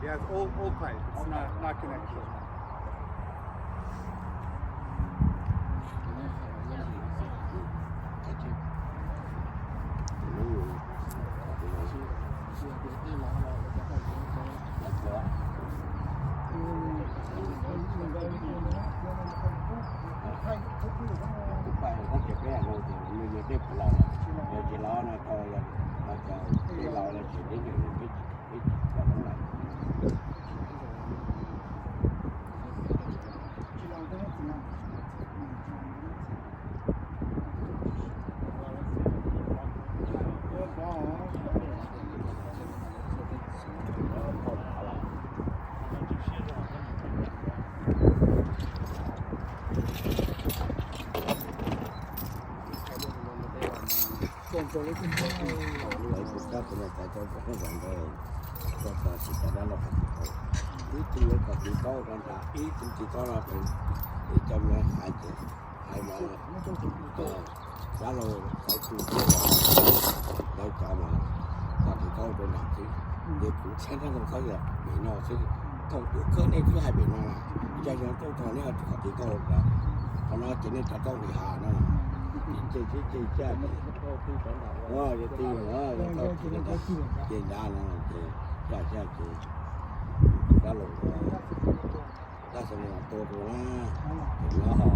Yeah, it's old, old pipe. It's not, not connected. Lawv tus kab tus no cov cov koob zos ntawd tuaj txog tsis tau dab laug qhov tiv taub, ib tug yuav qhov tiv taub rau nram, ib tug tiv taub no pem, ib co me hais ces hais no, dab laug xaiv tus thiab, lawv cov mas qhov tiv taub rau nram xwb. Ces kuv txhab dab laug txhob yog pem no xwb, thaum ub khawb nej twb hais pem no, yog yog tuaj txog nej qhov tiv taub, qhov no ces nej rov tuaj pem hav no, ces tib ce caj, yog tib, ces nrad no ces caj caj ces tus dab laug, dab xav mus tua tus na, ces nyob ho,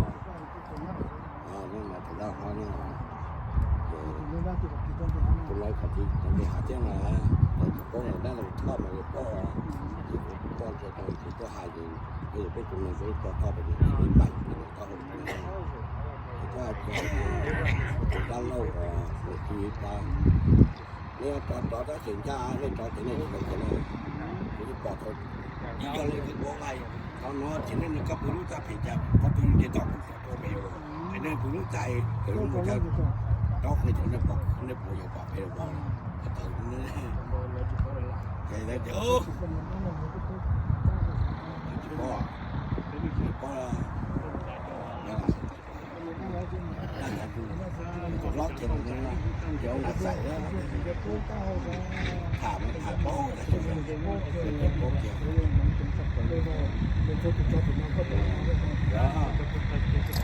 nyob no tus dab ho no, ces tus lawv qhov tiv cov nqi hav thiab mas, ces tus paub dab laug Thoj mas yog paub, ces kuv tuaj txog ces tuaj hais ces, yog peb tus no peb cov Thoj pem ces peb npaim ces Thoj hauv, ces Thoj hais tias tus dab laug uas nws tsis tau, nej yuav rov rov tab sis ncaj nej rov ces nej tsis tau ces nej, kuv twb pom tau, ib co leej twb ua vaj, qhov no ces nej nws koj pw lub txaj pem cas qhov twg ces tom kuv txog rau pem, ces nej pw lub txaj, ces lub mus cas rov qhov nej cov nej pom, nej puas yog pom pem los pom, thaum ces lawv tias tsis pom, tsis pom, tus hlob ces tus hlob txais, tham mas tham paub, paub kiag.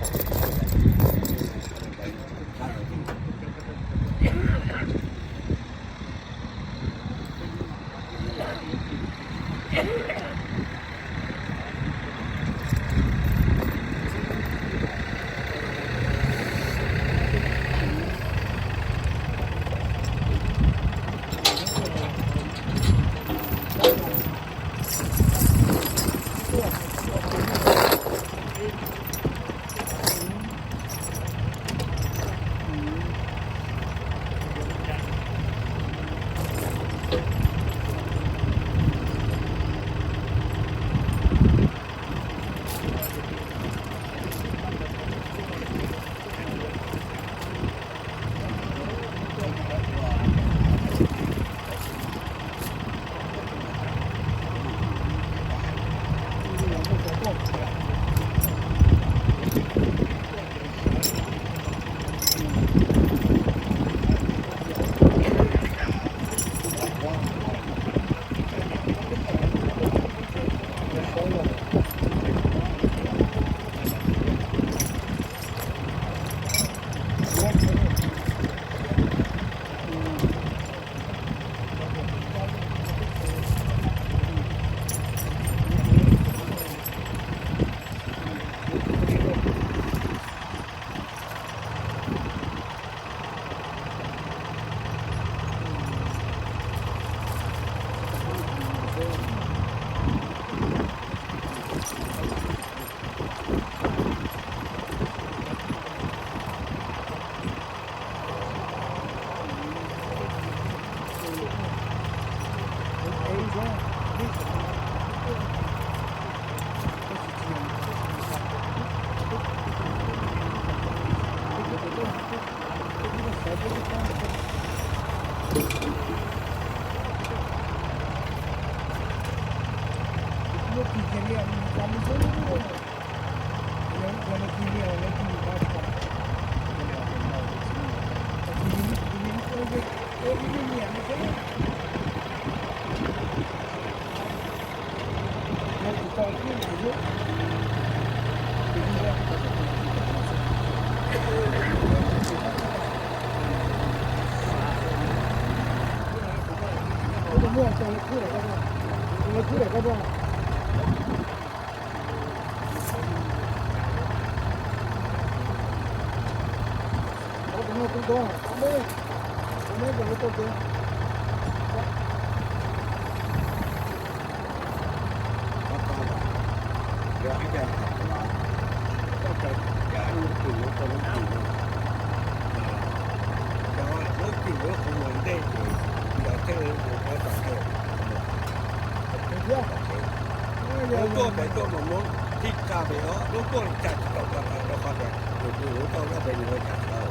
Lub tuaj pem tuaj mus muab thib tsa pem os, lub tuaj li cas tsis tau tau rau qhov tias nws kuj yuav tau rau pem nws ua cas tau.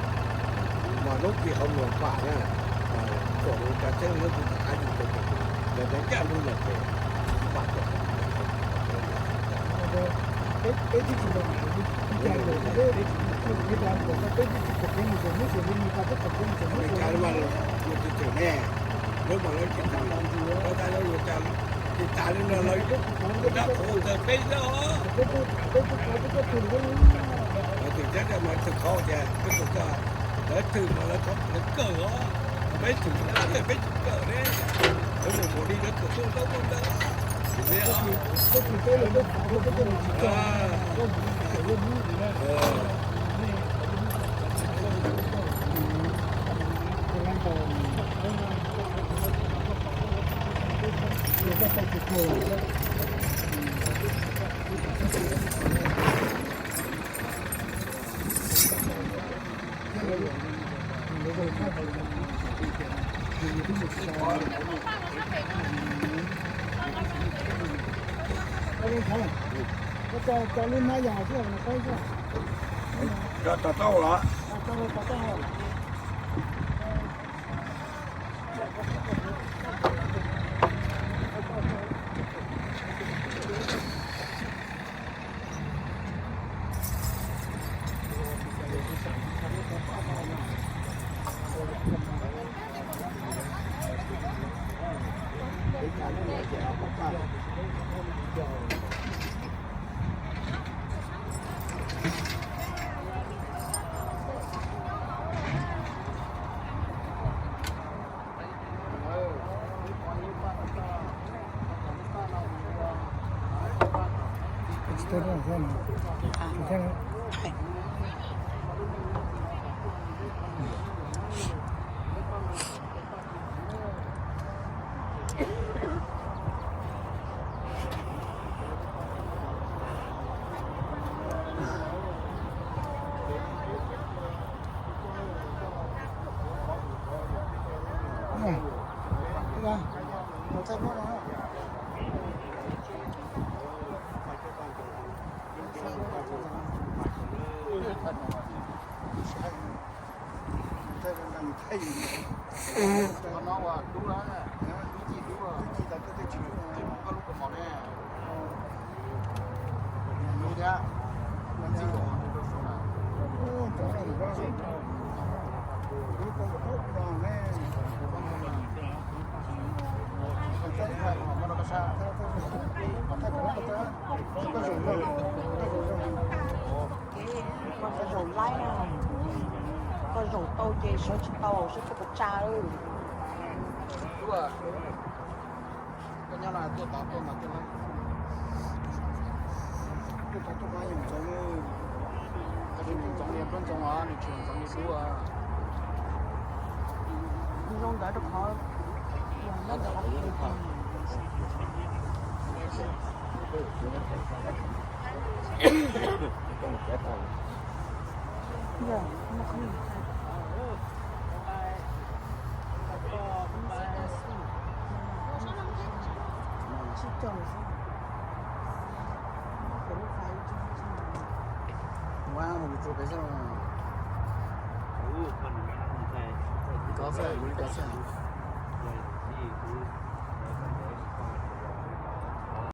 Mas lub kis qhov muag pam na, tuam mus cov tsheb lub kis tom qab yus tus tus, yog tias ncaj nroog lawm ces pam tuam. Li cas mas yus tsis tswm ne, lub mas lawv tsis tas, lawv tas li no lawv, lawv dab qhuv ntawd peb zaub os. Lawv twm teb mas twm qhov tias peb tus kawg, lawv twm mas lawv qhov lawv kawg os, peb twm dab peb twm kawg ne. Lawv mus mus li lawv twm tuaj zaub tuaj ntawd. Cov tom tau los? Koj zaum laib na, koj zaum tau ces sawv tsis tau sawv tuaj pov tsag. Koj nyob no tuaj tod tuaj mas tuaj laib. Tuaj tod tuaj mas yus ntxoov, tab sis nws ntxoov li plaub ntxoov os, nws tsis ntxoov li dub. Zoo ntawd rau qhov